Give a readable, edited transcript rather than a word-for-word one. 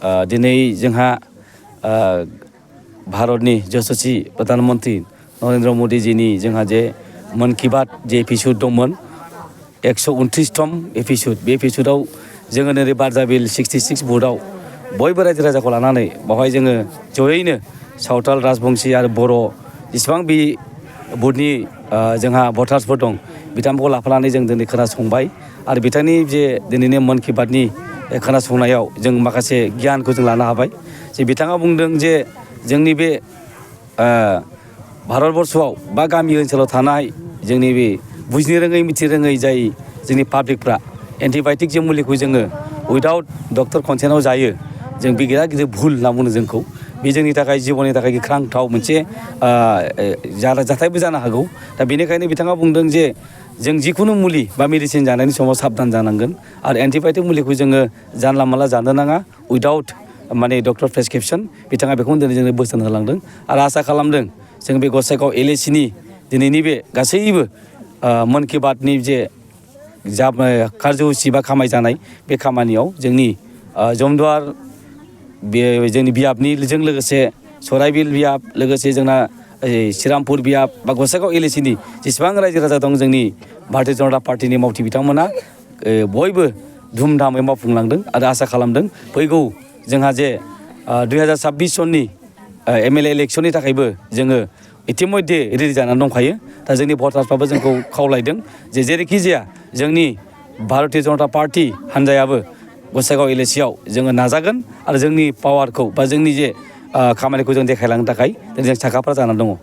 दिनै जोंहा भारतनि यशस्वी प्रधानमन्त्री नरेन्द्र मोदीजीनि जोंहा जे मन की बात जे एपिसड दंमोन 129तम एपिसड बे एपिसडआव जोङो नैबे बारजाबिल 66 बुथआव बयबो रायजो राजाखौ लानानै बावहाय जोङो जयैनो सावथाल राजबंशी आरो बर' जेसेबां बे बुथनि जोंहा भटार्सफोर दं बिथांमोनखौ लाफानानै जों दिनै खोनासंबाय आरो बिथांनि जे दिनैनि मन की बातनि खोनासंनायाव जों माखासे गियानखौ जों लानो हाबाय जे बिथाङा बुंदों जे जोंनि बे भारतबर्षआव बा गामि ओनसोलाव थानाय जोंनि बे बुजिनो रोङै मिथिनो रोङै जाय जोंनि पाब्लिकफ्रा एन्टिबाय'टिक जे मुलिखौ जोङो उइदाउट डक्टर कनसेन्टआव जायो जों बे गिदिर गिदिर भुल होनना बुङो जोंखौ बे जोंनि थाखाय जिबननि थाखाय गिख्रांथाव मोनसे जाथायबो जानो हागौ दा बेनिखायनो बिथाङा बुंदों जे जों जिखुनु मुलि बा मेडिसिन जानायनि समाव साबधान जानांगोन आरो एन्टिबाय'टिक मुलिखौ जोङो जानला मानला जानो नाङा उइदाउट माने डक्टर प्रेसक्रिपसन बिथाङा बेखौनो दिनै जोंनो बोसोन होलांदों आरो आसा खालामदों जों बे गसाइगाव LACनि दिनैनि बे गासैबो मन की बातनि जे जा कार्ज'सि बा खामाय जानाय बे खामानियाव जोंनि जमदुवार बे जोंनि बियाबनिजों लोगोसे सराइबिल बियाब लोगोसे जोंना श्रीरामपुर बियाब बा गसाइगाव LACनि जेसेबां रायजो राजा दं जोंनि भारतीय जनता पार्टिनि मावथि बिथांमोना बयबो धुमधामै मावफुंलांदों आरो आसा खालामदों फैगौ जोंहा जे 2026 सननि MLA इलेक्सननि थाखायबो जोङो इतिमध्य रेडि जानानै दंखायो दा जोंनि भटार्सफ्राबो जोंखौ खावलायदों जे जेरैखि जाया जोंनि भारतीय जनता पार्टि हान्जायाबो गसाइगाव LACआव जोङो नाजागोन आरो जोंनि पावारखौ बा जोंनि जे खामानिखौ जों देखायलांनो थाखाय जों साखाफारा जानानै दङ।